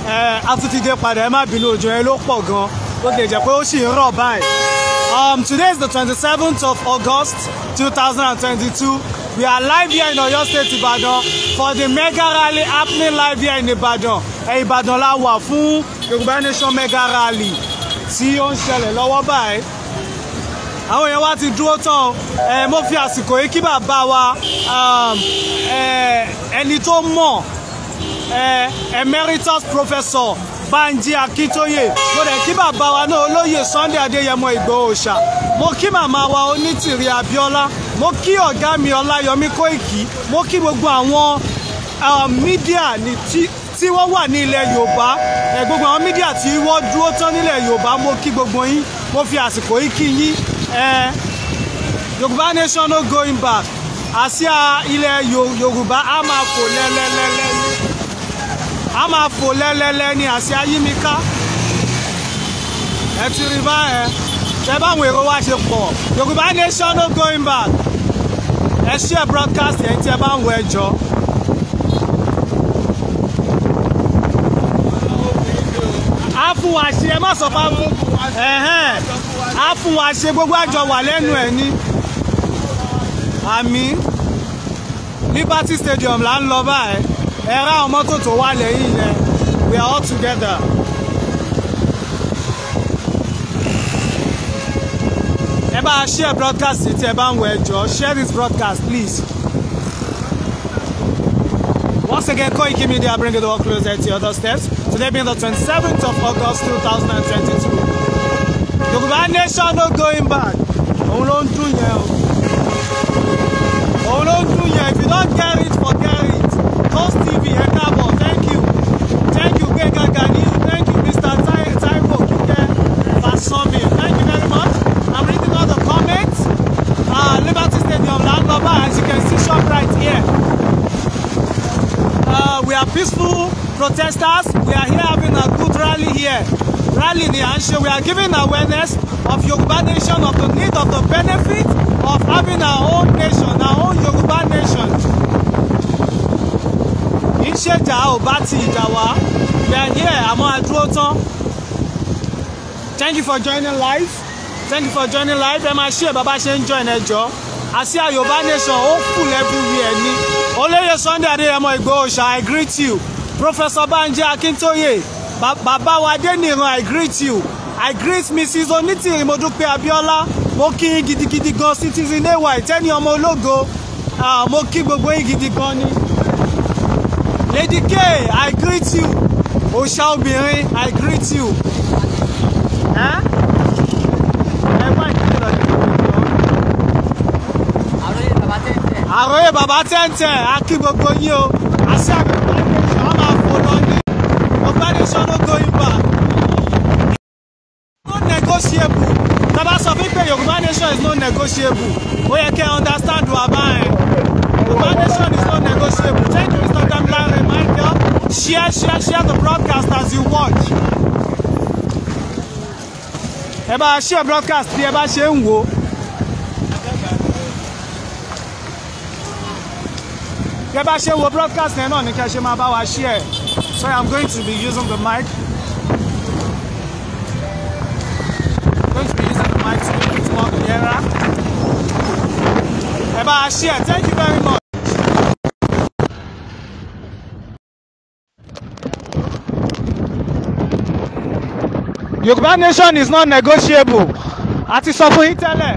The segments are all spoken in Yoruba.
A tún ti dé padà, ẹ má bínú, òjò yẹn ló pọ̀ gan. Ó lè jẹ́ pé ó sì ń rọ̀ báyìí. Today is the 27th of August 2022. We are live here in Oyo State, Ibadan, for the mega rally happening live here in Ibadan. Ibadan la wà fún Yorùbá Nation mega rally tí ó ń ṣẹlẹ̀ lọ́wọ́ báyìí. Àwọn èèyàn wa ti dúró tán. Mo fi àsìkò yìí kí bàbá wa, ẹni tó mọ̀, Emeritus Professor Banji Akintoye. Mo dẹ̀ kí bàbá wa náà, olóyè Sunday Adéyẹmọ Ìgbòho Òòṣà. Mo kí màmá wa Onítìrí Abíọ́lá. Mo kí ọ̀gá mi Ọláyọmí Kóìkì. Mo kí gbogbo àwọn media tí wọ́n wà ní ilẹ̀ Yorùbá. Gbogbo àwọn media tí wọ́n dúró tán nílẹ̀ Yorùbá, mo kí gbogbo yín. Mo fi àsìkò yìí kí yín. Yorùbá Nation no going back. Àsíá ilẹ̀ Yorùbá á máa fò lẹ́lẹ́lẹ́lẹ́ ní. A máa fò lẹ́lẹ́lẹ́ ní àsíá yímíká. Ẹ ti rí báyẹn. Ṣé báwọn èrò wa ṣe pọ̀? Yorùbá Nation no going back. Ẹ share broadcast yẹn tí ẹ bá ń wọ ẹjọ́. Á fún wa ṣe, ẹ má sọ fún ẹ̀hẹ́n. Á fún wa ṣe, gbogbo àjọ wà lẹ́nu ẹ̀ ní. Àmín. Liberty Stadium là ń lọ báyìí. Ẹ rá àwọn mọ́tò tó wà lẹ́yìn yẹn. We are all together. Ẹ bá share broadcast tí ẹ bá ń wọ ẹjọ́. Share this broadcast, please. Once again, Koiki Media bring it all closer to your doorsteps. Today being the 27th of August 2022. Yorùbá Nation no going back. Òun ló ń dún yẹn o. Òun ló ń dún yẹn. If you don't get it, forget it. Coast TV, ẹ káàbọ̀. Thank you. Thank you, Gbenga Ganiyu. Thank you, Mr. Taiwo Kike Fasomi. Thank you very much. I'm reading all the comments. Liberty Stadium, Landloba, as you can see, shop right here. We are peaceful protesters. We are here having a good rally here. Rally ní à ń ṣe. We are giving awareness of Yoruba Nation, of the need, of the benefit of having our own nation, our own Yoruba nation. Kì í ṣèjà ò bá ti ìjà wá. We are here, àmọ́ àdúró tán. Thank you for joining live. Thank you for joining live. Ẹ máa ṣe bàbá ṣe ń join ẹjọ́. Àsíá Yorùbá Nation ó full everywhere ni. Olóyè Sunday Adéyẹmọ Ìgbòho Òòṣà, I greet you. Professor Banji Akintoye, bàbá wa Adéníran, I greet you. I greet Mrs. Onítìrí Modúpẹ́ Abíọ́lá. Mo kí yín gidigidi gan. Citizen AY, Tẹ́ni ọmọ ológo. Mo kí gbogbo yín gidi gan ni. Lady K, I greet you. Òòṣà obìnrin, I greet you. Ẹ wá ìdílé lọ sí Àròyé bàbá tẹ́ǹtẹ̀, a kí gbogbo yín o. Àsíá Yorùbá Nation á máa fò lọ ní. Yorùbá Nation no going back. Not negotiable. Tá bá sọ fún pé Yorùbá Nation is not negotiable. Ó yẹ kí ẹ understand wa báyẹn. Yorùbá Nation is not negotiable. Thank you, Mr. Damilare Michael. Share, share, share the broadcast as you watch. Ẹ bá share broadcast bí ẹ bá ṣe ń wò. Bí ẹ bá ṣe ń wo broadcast yẹn náà ní kí ẹ ṣe máa bá wa share. Sorry, I'm going to be using the mic. I'm going to be using the mic to make it more clearer. Ẹ bá share. Thank you very much. Yorùbá Nation is not negotiable. A ti sọ fún yín tẹ́lẹ̀.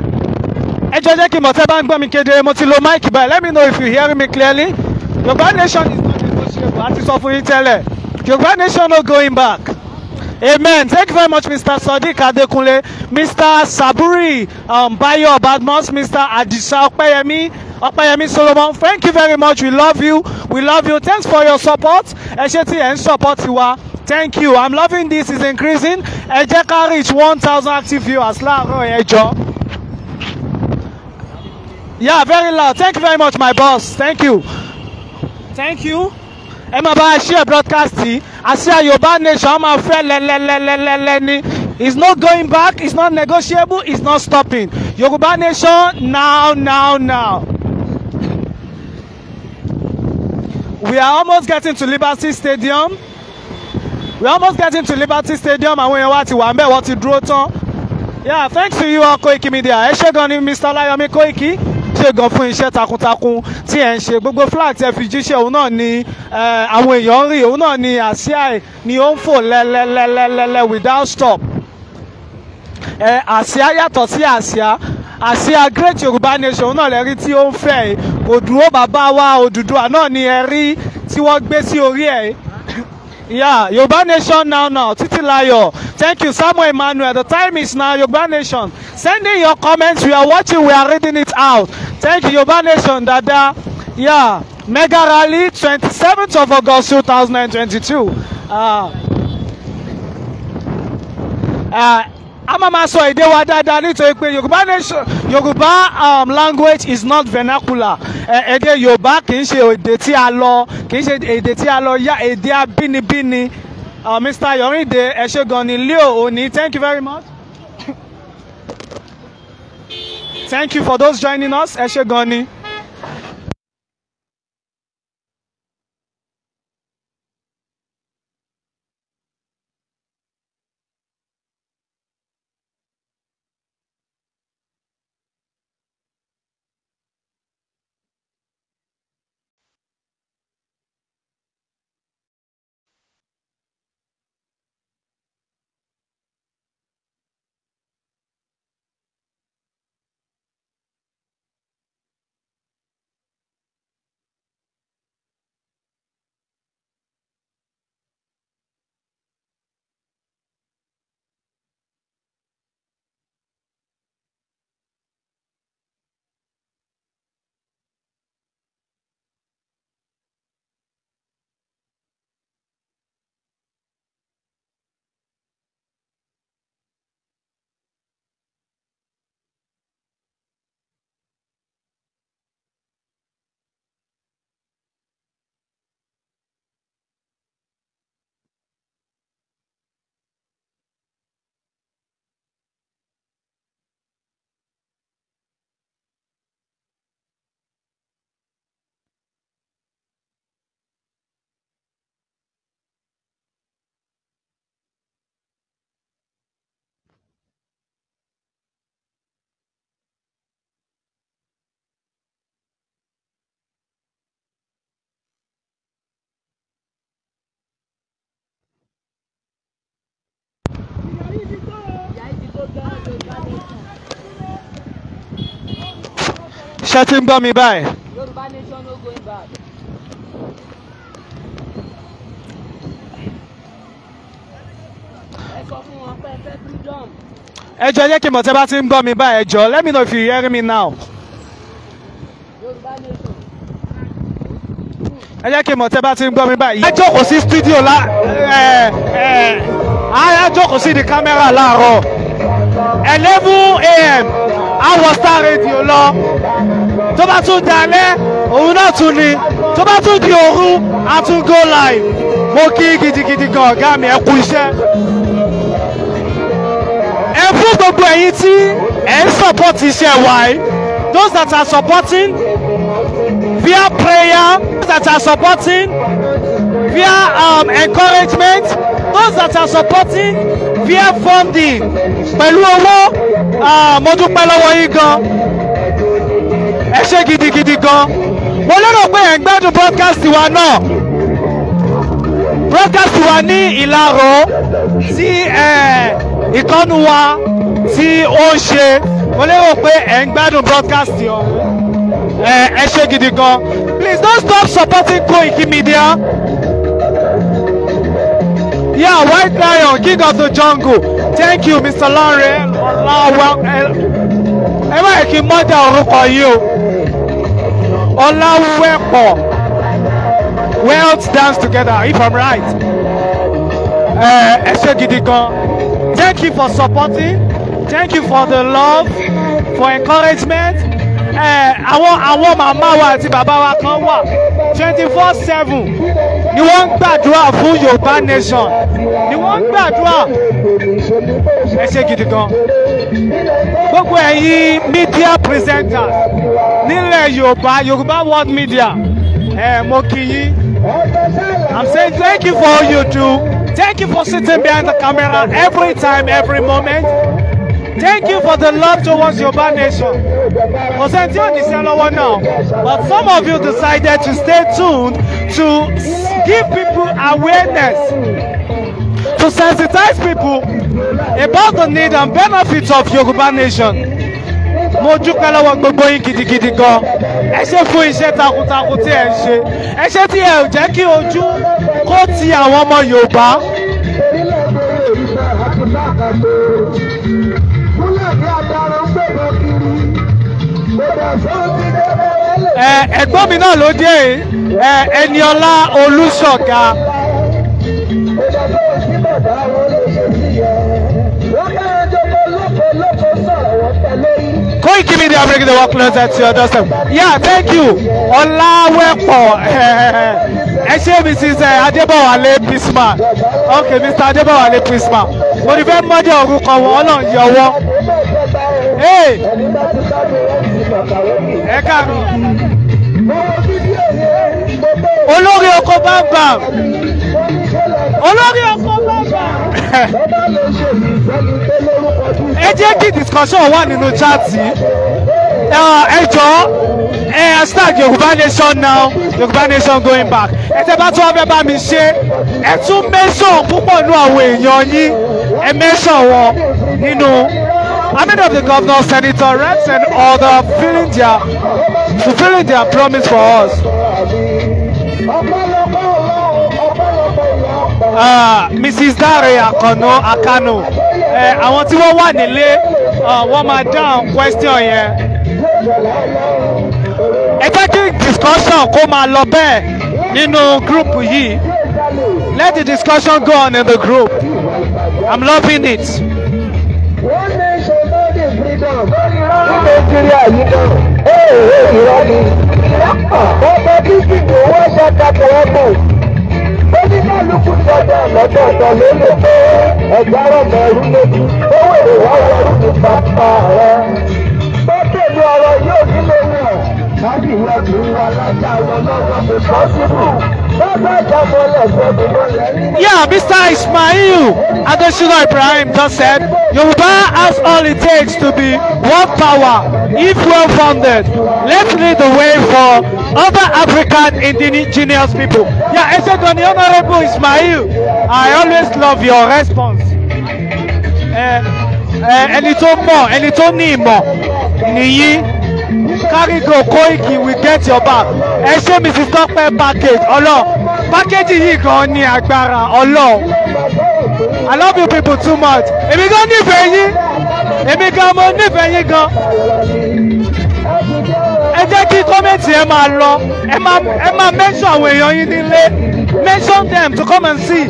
Ẹ jọ̀ọ́ jẹ́ kí n mọ̀ tẹ́ bá ń gbọ́ mi kedere. Mo ti lo mic báyìí. Let me know if you hearing me clearly. Yorùbá Nation is not negotiable. A ti sọ fún yín tẹ́lẹ̀. Yorùbá Nation no going back. Amen. Thank you very much, Mr. Sodiq Adekunle, Mr. Saburi Bayo Badmus, Mr. Adisa Opeyemi, Opeyemi Solomon. Thank you very much. We love you. We love you. Thanks for your support. Ẹ ṣé tí ẹ ń support wa. Thank you. I'm loving this. It's increasing. Ẹ jẹ́ ká reach 1,000 active viewers láàárọ̀, ẹ jọ̀ọ́. Yeah, very loud. Thank you very much, my boss. Thank you. Thank you. Ẹ máa bá a share broadcast yìí. Àsíá Yorùbá Nation á máa fẹ́ lẹ́lẹ́lẹ́lẹ́lẹ́ ní. It's not going back. It's not negotiable. It's not stopping. Yorùbá Nation now, now, now. We are almost getting to Liberty Stadium. We are almost getting to Liberty Stadium. Àwọn èèyàn wa ti wà ńbẹ̀, wọ́n ti dúró tán. Yeah, thanks to you all, Koiki Media. Ẹ ṣé gan ni, Mr. Olayomi Koiki, ṣe gan fún iṣẹ́ takuntakun tí ẹ̀ ń ṣe. Gbogbo flag tí ẹ fi jíṣẹ́, òun náà ni àwọn èèyàn ń rí, òun náà ni àsíá ẹ̀ ni ó ń fò lẹ́lẹ́lẹ́lẹ́lẹ́ without stop. Àsíá yàtọ̀ sí àsíá. Àsíá Great Yorùbá Nation, òun náà lẹ rí tí ó ń fẹ́ ẹ̀. Kò dúró, bàbá wa Odùduwà náà ni ẹ rí tí wọ́n gbé sí orí ẹ̀. Yeah, Yorùbá Nation now now. Titilayo, thank you. Samuel Emmanuel, the time is now. Yorùbá Nation, send in your comments. We are watching, we are reading it out. Thank you, Yorùbá Nation, dada. Yeah, Mega Rally, 27th of August 2022. A máa ma sọ èdè wa dáadáa nítorí pé Yorùbá Nation, Yorùbá language is not vernacular. Èdè Yorùbá kì í ṣe èdè tí a lọ, kì í ṣe èdè tí a lọ yá, èdè abínibíni. Mr. Yorinde, ẹ ṣé gan ni. Leo Oni, thank you very much. Thank you for those joining us. Ẹ ṣé gan ni. Ṣé tí ń gbọ́ mi báyìí? Yorùbá Nation, no going back. Ẹ sọ fún wọn pé ẹ fẹ́ freedom. Ẹ jọ̀ọ́, jẹ́ kí n mọ̀ tẹ́ bá ti ń gbọ́ mi báyìí. Ẹ jọ̀ọ́, let me know if you hear me now. Yorùbá Nation. Ẹ jẹ́ kí n mọ̀ tẹ́ bá ti ń gbọ́ mi báyìí. Ẹ jókòó sí studio la ẹ ẹ á jókòó sí di camera láàárọ̀ 11 a.m., á wọ Star Radio lọ. Tó bá tún dalẹ́, òun náà tún ni. Tó bá tún di òru, á tún go live. Mo kí gidigidi gan ọ̀gá mi, ẹ kú iṣẹ́. Ẹ fún gbogbo ẹ̀yin tí ẹ̀ ń support iṣẹ́ wa yìí, those that are supporting via prayer, those that are supporting via encouragement, those that are supporting via funding pẹ̀lú owó, mo dúpẹ́ lọ́wọ́ yín gan. Ẹ ṣé gidigidi gan. Mo lérò pé ẹ̀ ń gbádùn broadcast wa náà, broadcast wa ní Ìlaró tí ìkọ́nu wa tí ó ń ṣe. Mo lérò pé ẹ̀ ń gbádùn broadcast ọ̀hún. Ẹ ṣé gidi gan. Please don't stop supporting Koiki Media. Yeah, White Lion, king of the jungle, thank you, Mr. Lanre Ọláwá. Ẹ má yẹ kí n mọ́jà orúkọ yìí o. Ọláwẹ́pọ̀, wealth dance together, if I'm right. Ẹ ṣé gidi gan. Thank you for supporting, thank you for the love, for encouragement. Àwọn màmá wa àti bàbá wa kan wà, 24/7 ni wọ́n ń gbàdúrà fún Yorùbá Nation, ni wọ́n ń gbàdúrà. Ẹ ṣé gidi gan. Gbogbo ẹ̀yin media presenters nílẹ̀ Yorùbá, Yorùbá World Media, ẹ mo kí yín. I'm saying thank you for all you do. Thank you for sitting behind the camera every time, every moment. Thank you for the love towards Yoruba Nation. Kò sẹ́ni tí ò ní iṣẹ́ lọ́wọ́ náà, but some of you decided to stay tuned to give people awareness, to sensitize people about the need and benefits of Yoruba Nation. Mo dúpẹ́ lọ́wọ́ gbogbo yín gidigidi gan. Ẹ ṣé fún iṣẹ́ takuntakun tí ẹ ń ṣe. Ẹ ṣé tí ẹ ò jẹ́ kí ojú kó ti àwọn ọmọ Yorùbá. Ẹ̀gbọ́n mi náà ló dé Ẹniọlá Olúṣọ̀gá. Koiki Media bringing the work closer to your doorstep. Yeah, thank you. Ọláwẹ́pọ̀. Ẹ ṣé Mrs. Adébọ̀wálé Pisma. Okay, Mr. Adébọ̀wálé Pisma. Mo ní fẹ́ mọ́jọ́ orúkọ wọn, Ọlọ́run yọ wọ́n. Ẹ káàárọ̀. Olórí oko bámbàm. Olórí oko bámbàm. Ẹ jẹ́ kí discussion wà nínú chat yìí. Ẹ jọ̀ọ́, ẹ hashtag Yorùbá Nation now, Yorùbá Nation going back. Ẹ tẹ́ bá tún wá fẹ́ bá mi ṣe, ẹ tún mention púpọ̀ nínú àwọn èèyàn yín, ẹ mention wọn nínú. How many of the governors, senator, reps and other fulfilling their promise for us? Mrs. Dare Akano Akano, àwọn tí wọ́n wà nílé, wọ́n máa dáhùn question yẹn. Ẹ jẹ́ kí discussion kó máa lọ bẹ́ẹ̀ nínú group yìí. Let the discussion go on in the group. I'm loving it. Yeah, Mr. Ismail Adesina Ibrahim just said, Yoruba has all it takes to be one power if well founded. Let's lead the way for other African indigenous people. Yeah, I said on the Honorable Ismail, I always love your response. Ẹni tó mọ̀, ẹni tó ní ìmọ̀ nìyí. Carry go Koiki, we get your back. Ẹ ṣé Mrs. Tọ́pẹ́ package, Ọlọ́run. Package yìí gan ní agbára, Ọlọ́run. I love you people too much. Èmi gan nífẹ̀ẹ́ yín. Èmi gan mo nífẹ̀ẹ́ yín gan. Ẹ jẹ́ kí kọ́mẹ̀ntì ẹ máa lọ. Ẹ máa mention àwọn èèyàn yín nílé. Mention them to come and see.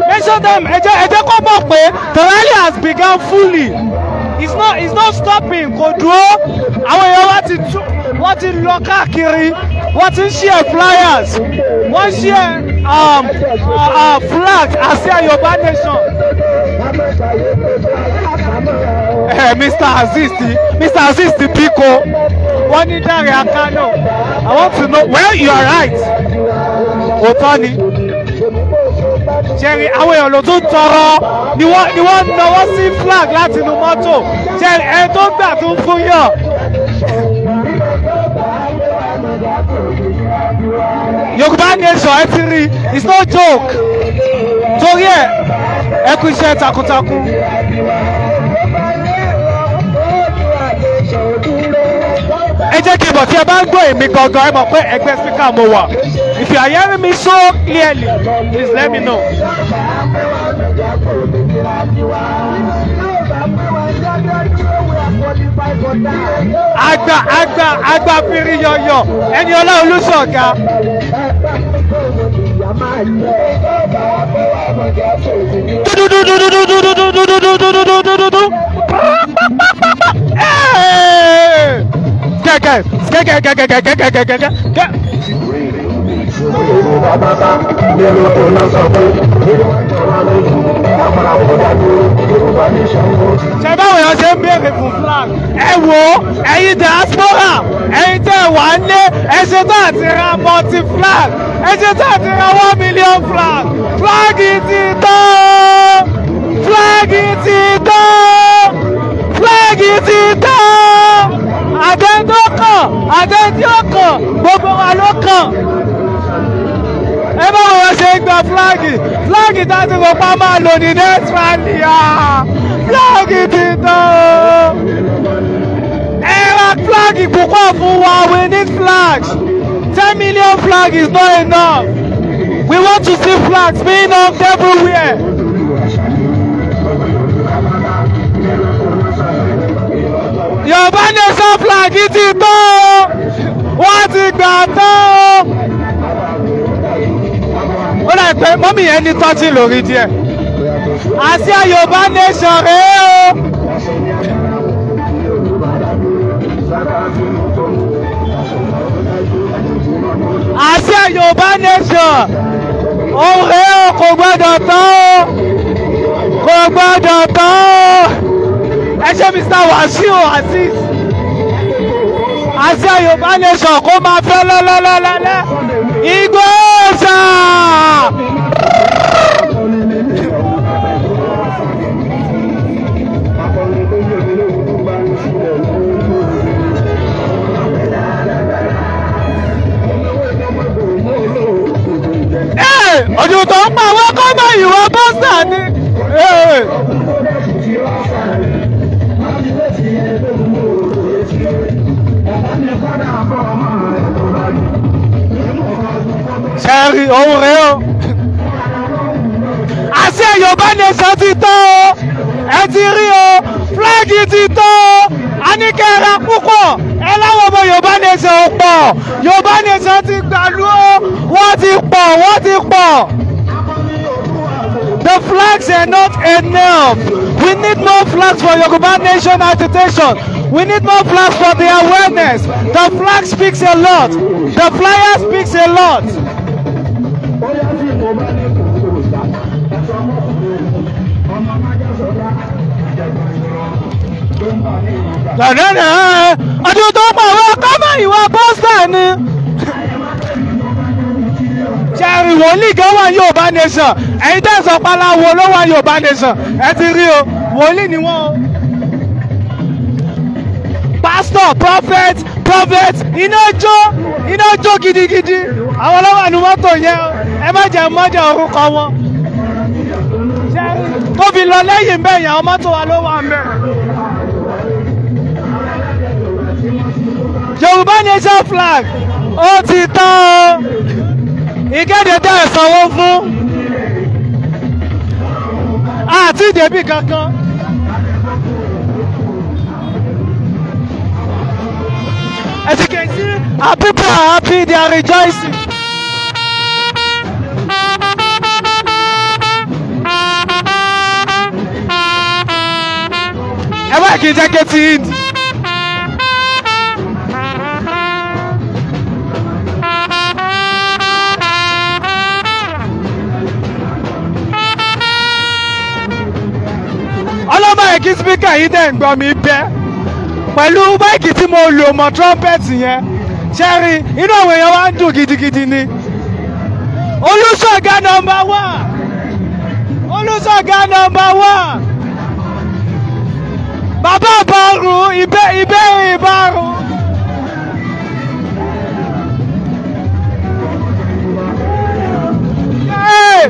Mention them. Ẹ jẹ́ kó mọ̀ pé the rally has begun fully. It's not stopping. Kò dúró. Àwọn èèyàn wa ti tú, wọ́n ti lọ káàkiri, wọ́n ti ń share flyers, wọ́n share flag àsíá Yorùbá Nation. Mr. Aziz ti bíko, wọ́n ní Dare Akano. I want to know, well, you are right. Òótọ́ ni. Ṣẹ̀rí àwọn èèyàn ló tún tọrọ ni wọ́n náwó sí flag láti inú mọ́tò. Ṣẹ̀rí ẹni tó gbà tún fún yàn. Yorùbá Nation ẹ ti rí, it's no joke. Torí ẹ kú iṣẹ́ takuntakun. Ẹ jẹ́ kí n mọ̀ tí ẹ bá ń gbọ́ èmi gangan, ẹ mọ̀ pé ẹgbẹ́ speaker mo wà. If you are hearing me so clearly, please let me know. Àgbà àgbà àgbà firi yọyọ, Ẹniọlá Olúṣọ̀gá. Dúdúdúdúdúdúdúdúdúdúdúdúdúdúdú. Kẹ̀kẹ́ kẹ̀kẹ́ kẹ̀kẹ́ kẹ̀kẹ́ kẹ̀kẹ́ kẹ̀kẹ́. Ṣé báwo yẹn ṣe ń béèrè fún flag? Ẹ wo ẹ̀yin diaspora, ẹ̀yin tẹ́ ẹ wà ń lé, ẹ ṣe tó àti ra multi flag, ẹ ṣe tó àti ra 1 million flag. Flag ti tán. Flag ti tán. Flag ti tán. Àtẹni tó kàn, àtẹni tí ó kàn, gbogbo wa ló kàn. Ẹ bá wọn ṣe gba flag. Flag tá a ti rò pa máa lò ní next rally. Flag ti tán. Ẹ ra flag púpọ̀ fún wa. We need flags. 10 million flag is not enough. We want to see flags being hung everywhere. Yorùbá Nation flag ti tán o. Wọ́n ti gbà tán o. Ó dà pé mọ́mì yẹn ní tọ́tí lórí díẹ̀. Àsíá Yorùbá Nation rèé o. Àsíá Yorùbá Nation òun rèé o, kò gbọ́dọ̀ tán o, kò gbọ́dọ̀ tán o. Ẹ ṣé Mr. Wasiu Azeez. Àsíá Yorùbá Nation kó máa fẹ́ lọ́lọ́lọ́lọ́lọ́. Ìgbòho ṣá. Ojú tó ń pa àwọn kọ́mọ ìwọ bọ́sà ni. Ṣẹ́rí òun rèé o. Àsíá Yorùbá Nation ti tán o. Ẹ ti rí o. Flag ti tán o. A ní kẹ́ ẹ ra púpọ̀. Ẹ láwọn ọmọ Yorùbá Nation ò pọ̀. Yorùbá Nation ti gbàlú o. Wọ́n ti pọ̀, wọ́n ti pọ̀. The flags are not enough. We need more flags for Yoruba Nation agitation. We need more flags for the awareness. The flag speaks a lot. The flyer speaks a lot. Ọdún tó pọ̀ wọ́n kọ́mọ ìwà pọ́sítà ni. Ṣẹ́rí wòlíì gan wà Yorùbá Nation. Ẹ̀yin tẹ́ sọ paláwo ló wà Yorùbá Nation. Ẹ ti rí o, wòlíì ni wọ́n o. Pastor, prophet, prophet, iná jó gidigidi. Àwọn ló wà ní mọ́tò yẹn o. Ẹ má jẹ́ mọ́jà orúkọ wọn. Ṣẹ́rí tó fi lọ lẹ́yìn bẹ́ẹ̀ yẹn, àwọn mọ́tò wa ló wà ń bẹ̀. Yorùbá Nation flag ó ti tán o. Ìkéde tẹ́ ẹ̀ sanwó fún àti ìdèbí kankan. As you can see, our people are happy, they are rejoicing. Ẹ wá kí n jẹ́ kí ti ń. Ọlọ́mọ yẹn kí spíkà yìí dẹ̀ ń gbọ́ mi bẹ́ pẹ̀lú máìkì tí mo lò mọ́ trumpet yẹn. Ṣẹ́rí inú àwọn èèyàn wa ń dùn gidigidi ni. Olúṣọ̀gá number one, Olúṣọ̀gá number one, bàbá ìbárùn ìbéèrè ìbárùn. Hey!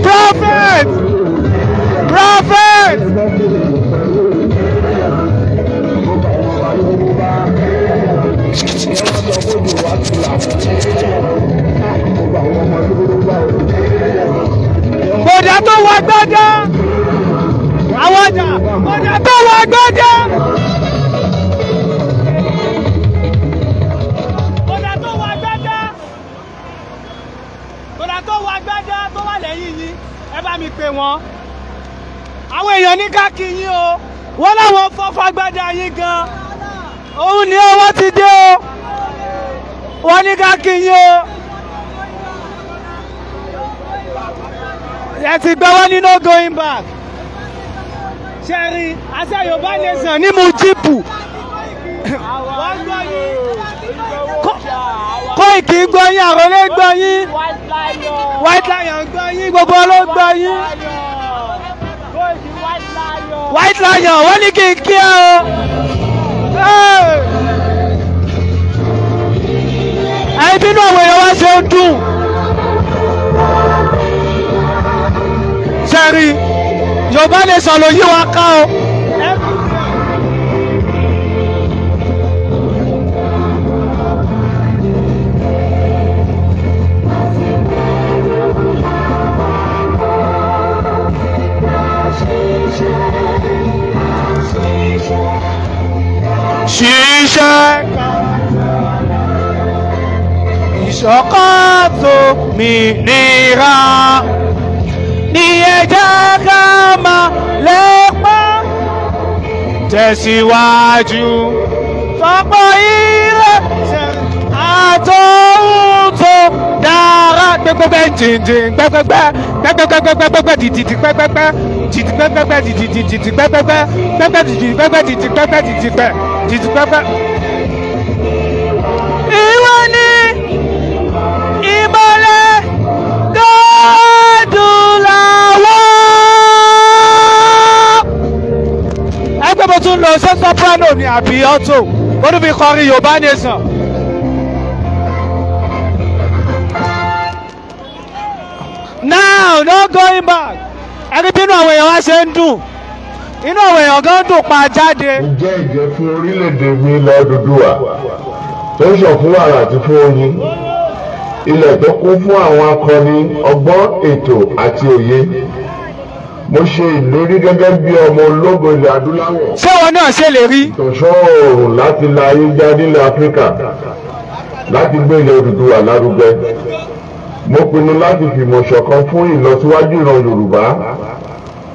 Prophet! Prophet! Bọ̀dá tó wọ gbọ́dá! Àwọn ọjà! Bọ̀dá tó wọ gbọ́dá! Bọ̀dá tó wọ gbọ́dá! Bọ̀dá tó wọ agbádá tó wà lẹ́yìn yín, ẹ bá mi pè wọ́n. Àwọn èèyàn ní ká kí yín o, wọ́n láwọn fọ́fọ́ agbádá yín gan. Òun ni owó ti dé o, wọ́n ní ká kí yín o. Ẹ ti gbọ́ wọ́n ní no going back. Ṣé rí àṣẹ Yorùbá Nation ní Mujibu. Wọ́n gbọ́ yín. Koiki gbọ́ yín, Àròlé gbọ́ yín, White Lion gbọ́ yín, gbogbo ló gbọ́ yín. White Lion wọ́n ní kí n kí ẹ o. Ẹ̀yin bínú àwọn èèyàn wá ṣe ń dùn. Ṣẹ́rí, Yorùbá Nation ló yí wa ká o. Ṣiṣẹ́ ìṣọ̀kan tó mìnira ní ẹ jẹ́ ká máa lépa tẹ̀síwájú fọ́pọ̀ ire àtòhun tó dára gbẹgbẹgbẹ jìnjìn gbẹgbẹgbẹ gbẹgbẹgbẹgbẹgbẹ dìdìdì pẹpẹpẹ dìdì pẹpẹpẹ dìdìdì dìdì pẹpẹpẹ pẹpẹ dìdì pẹpẹ dìdì pẹpẹ dìdì pẹ dìdì pẹpẹ. Ìwọ ni ìmọ̀lẹ̀ gọ́dùlàwọ̀. Ẹgbẹ́ mo tún lọ ṣé soprano ni àbí alto ó ní fi kọrin Yorùbá Nation. Now no going back. Ẹni bínú àwọn èèyàn wá ṣe ń dùn, inú àwọn èèyàn gan dùn pa jáde. Mo jẹ́ ìjẹ́ fún orílẹ̀-èdè mi ilẹ̀ Odùduwà tó ń ṣàn fún wàrà àti fún oyin, ilẹ̀ tó kún fún àwọn akọni ọgbọ́n, ètò àti òye. Mo ṣe ìlérí gẹ́gẹ́ bí ọmọ ológo ilẹ̀ adúláwọ̀. Ṣé wọn náà ṣe lè rí? Ìtànṣán oòrùn láti la ayé já nílẹ̀ Áfíríkà láti gbé ilẹ̀ Odùduwà lárugẹ. Mo pinnu láti fìmọ̀ ṣọ̀kan fún ìlọsíwájú ìran Yorùbá.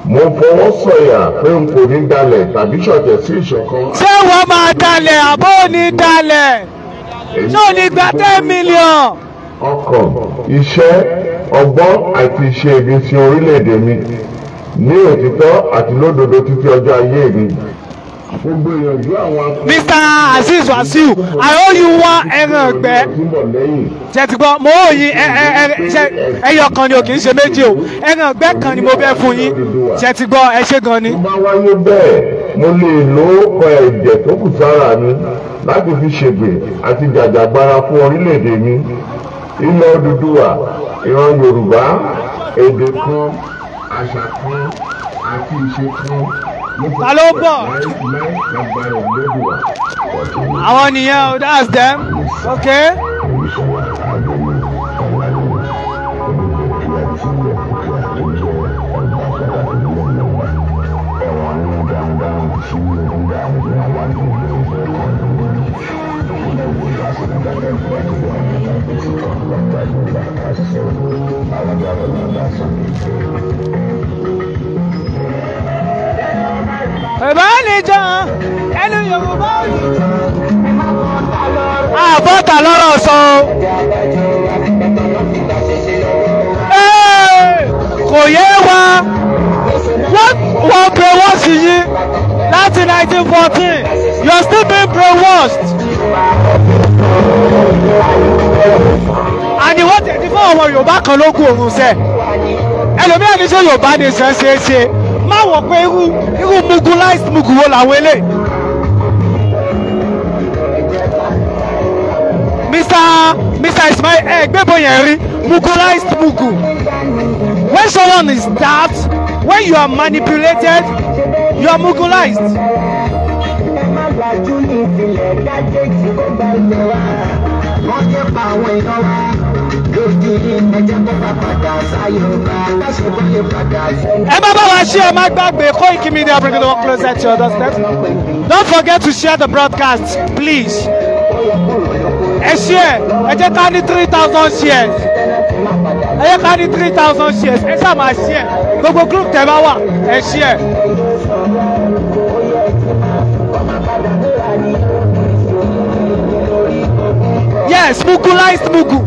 Mo fọwọ́ sọ̀yà pé n kò ní dalẹ̀ tàbí ṣọ̀tẹ̀ sí ìṣọ̀kan. Ṣé wọ́n máa dalẹ̀ àbó ní dalẹ̀? Ṣé ò ní gba 10 million? Ọkàn, iṣẹ́, ọgbọ́n àti ìṣe mi sí orílẹ̀-èdè mi ní òtítọ́ àti lódodo títí ọjọ́ ayé mi. Gbogbo ìyànjú àwọn akọ. Mr. Azeez Wasiu, I owe you one ẹran ọ̀gbẹ́. Ṣé ti gbọ́? Mo ò yín ẹyọ kan ni o, kì í ṣe méjì o. Ẹran ọ̀gbẹ́ kan ni mo bẹ́ fún yín. Ṣé ti gbọ́? Ẹ ṣé gan ni. Tó bá wáyé bẹ́ẹ̀, mo lè lo ọkọ̀ ẹ̀jẹ̀ tó kù sára mi láti fi ṣègbè àti jàjàgbara fún orílẹ̀-èdè mi. Ilẹ̀ Odùduwà, ìran Yorùbá, èdè kan, àṣà kan àti ìṣe kan. Ta ló ń bọ̀? Àwọn nìyẹn o, that's them. Okay. Ìbánijọ́ ẹnu Yorùbá àbọ̀tà lọ́rọ̀ sọ. Kò yé wa, wọ́n brainwash yín láti 1914, you are still being brainwashed. Àní wọ́n tẹ̀sí fún àwọn Yorùbá kan ló kú òun sẹ́, ẹlòmíràn ní sọ Yorùbá ní sẹ́ ṣe é ṣe. Má wọ̀ pé irú mugulized mugu wo làwọn eléyìí. Mr. Ismail ẹ gbébọn yẹn rí mugulized mugu. When someone is daft, when you are manipulated, you are mugulized. Ẹ bá bá wa ṣe, ẹ má gbàgbé Koiki Media bringing the work closer to your doorstep. Don't forget to share the broadcast, please. Ẹ share, ẹ jẹ́ ká ní 3,000 shares. Ẹ jẹ́ ká ní 3,000 shares. Ẹ ṣáà máa share. Gbogbo group tẹ́ bá wà, ẹ share. Yes, mugulized mugu.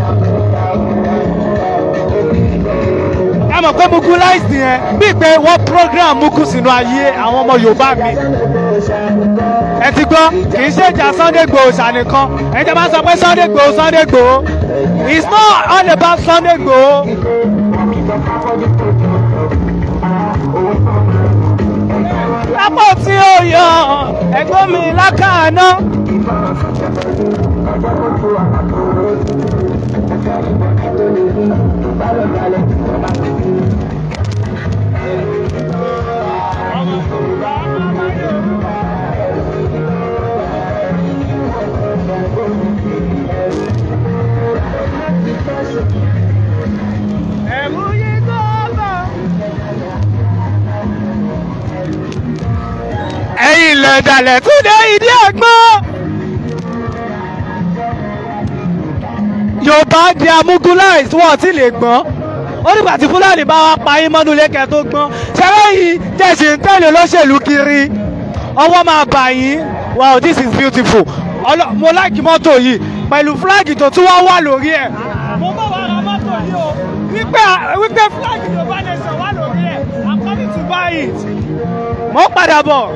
Ẹ mọ̀ pé mugulized yẹn bíi pé wọ́n program mugu sínú ayé àwọn ọmọ Yorùbá mi. Ẹ ti gbọ́, kì í ṣe ìjà Sunday Igboho ṣànìkan. Ẹ jẹ́ máa sọ pé Sunday Igboho, Sunday Igboho. It's not all about Sunday Igboho. Lápò tí ó yọ ẹ̀gbọ́n mi lákàánná. Ẹ̀rù yìí tó bá. Ẹ̀yin lẹ̀dàlẹ̀ tún dé ìdí ẹ̀gbọ́n. Yorùbá di amúgúláìsì, wọn ti lè gbọ́n. Ó nígbà tí Fúlàní bá wá pa yín mọ́nú lẹ́kẹ̀ẹ́ tó gbọ́n. Ṣẹ́rẹ́ yìí tẹ̀sí ń tẹ̀lé olóṣèlú kiri. Ọwọ́ máa bà yín. Wow, this is beautiful. Mo láìkí mọ́tò yìí pẹ̀lú fúláàgì tó tún wá wà lórí ẹ̀. Mo bọ̀ wá ra mọ́tò yìí o. Wípé fúláàgì Yorùbá nation wà lórí ẹ̀. I'm coming to buy it. Mo padà bọ̀.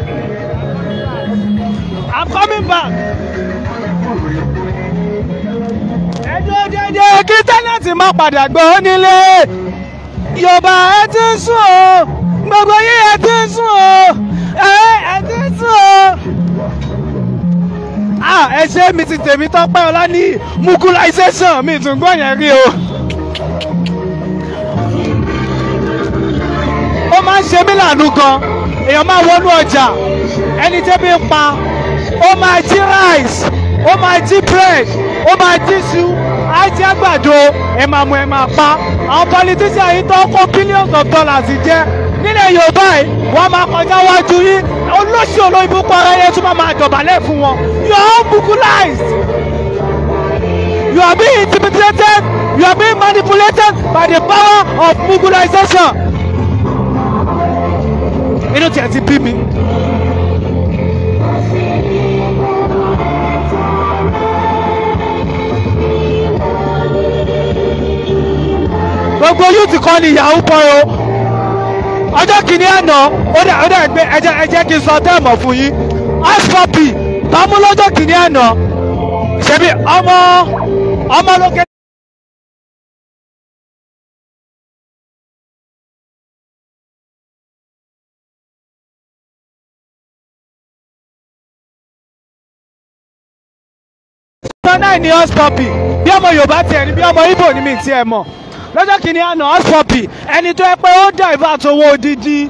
I'm coming back. Ẹjọ́ dédé kí tẹ́lẹ̀tì má padà gbọ́ nílé. Yorùbá ẹ ti ń sùn o. Gbogbo yín ẹ ti ń sùn o. Ẹ ti ń sùn o. Ah, ẹ ṣe mi ti tèmi tọ́pẹ́ ọlá ní mukulization mi tún gbọ́ yẹn rí o. Ó máa ń ṣe mí lànú gan. Èèyàn máa wọnú ọjà. Ẹni tẹ́bí ń pa. Ó máa jí rice, ó máa jí bread, ó máa jí iṣu, á jí àgbàdo, ẹ máa mú ẹ máa pa. Àwọn politician yìí tó kó billions of dollars jẹ nílẹ̀ Yorùbá yìí, wọ́n máa kọjá wájú yín. Olóṣèlú olóyìnbó para yẹn tún máa dọ̀bálẹ̀ fún wọn. You are all mukulized. You are being intimidated. You are being manipulated by the power of mukulization. Inú tiẹ̀ ti bí mi. Gbogbo youth kọ́ ni yahoo boy o. Ọjọ́ kìíní àná ó dẹ̀ gbé ẹ jẹ́ kí n sọ tẹ́ẹ̀mọ̀ fún yín. Hushpuppi bámú lọ́jọ́ kìíní àná ṣebí ọmọ ọmọ lókè. Náà ni Hushpuppi bí ọmọ Yorùbá tiẹ̀ ni bí ọmọ Ìgbò ni mi tiẹ̀ mọ̀. Lọ́jọ́ kìíní àná Hushpuppi ẹni tó yẹ pé ó divert owó odidi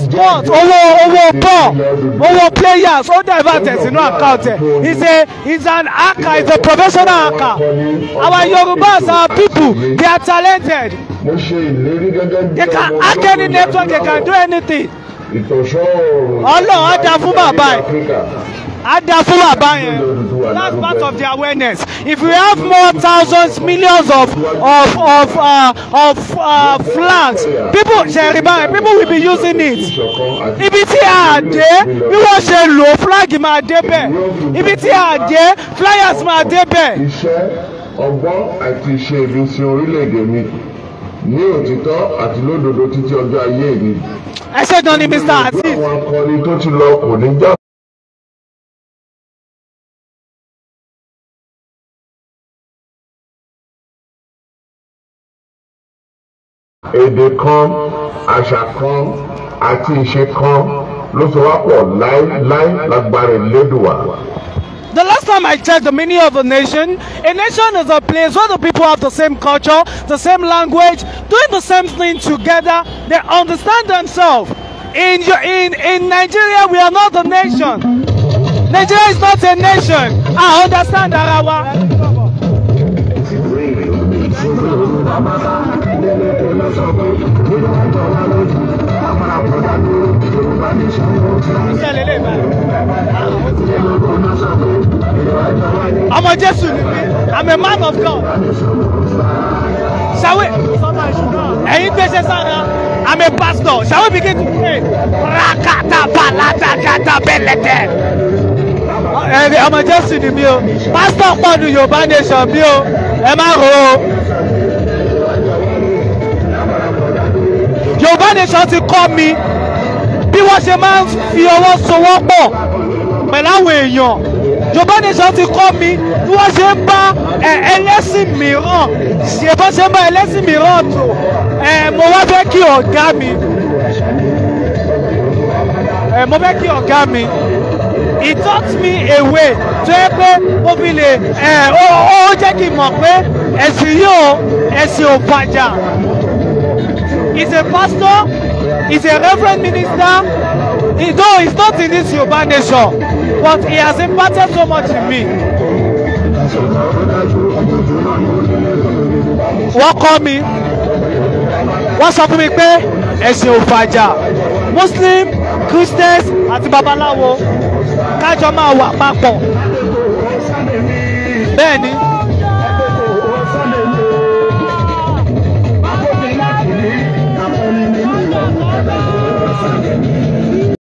sport owó ball owó players ó divert ẹ̀ sínú account ẹ̀. He's an hacker, he's a professional hacker. Our Yorubas, our people, they are talented. They can hack any network, they can do anything. Ọlọ́run á dá fún bàbá ẹ̀. Á dá fún bàbá yẹn. That's part of the awareness. If we have more thousands, millions of flags, people ṣẹ̀rìbá people will be using it. Ibi tí a dé, bí wọ́n ṣe lò flag máa dé bẹ̀. Ibi tí a dé, flyers máa dé bẹ̀. Iṣẹ́, ọgbọ́n àti iṣẹ́ ibi sí orílẹ̀-èdè mi ní òtítọ́ àti lódodo títí ọjọ́ ayé mi. Ẹ ṣé gan ni Mr. Azeez. Àwọn akọni tó ti lọ kò ní já. Èdè kan, àṣà kan, àti ìṣe kan ló so wá pọ̀ láéláé lágbára Elédùwà. The last time I checked the meaning of a nation is a place where the people have the same culture, the same language, doing the same thing together. They understand themselves. In Nigeria, we are not a nation. Nigeria is not a nation. I understand ara wa. Ọmọ Jésù ni mí. I'm a man of God. Shall we? Ẹ̀yin gbèsè sára. I'm a pastor. Shall we begin to pray? Rakata balata kata belete. Ọmọ Jésù ni mí o. Pastor pọ̀ ní Yorùbá nation bí o. Ẹ má ro o. Yorùbá nation ti kọ́ mi. wọ́n ṣe máa ń fi ọwọ́ sowọ́pọ̀ pẹ̀lú àwọn èèyàn. Yorùbá Nation ti kọ́ mi bí wọ́n ṣe ń bá ẹlẹ́sìn mìíràn ṣe, bó ṣe ń bá ẹlẹ́sìn mìíràn tò. Mo wá fẹ́ kí ọ̀gá mi, mo fẹ́ kí ọ̀gá mi. He taught me a way tó yẹ pé mo fi lè ó jẹ́ kí n mọ̀ pé ẹ̀sìn yìí o, ẹ̀sìn ò fàjà. He's a pastor, he's a reverend minister. Though he's not in this Yoruba Nation, but he has imparted so much in me. Wọ́n kọ́ mi, wọ́n sọ fún mi pé ẹ̀sìn ò fàjà. Muslim, Christians àti babaláwo kájọ máa wà papọ̀. Bẹ́ẹ̀ ni.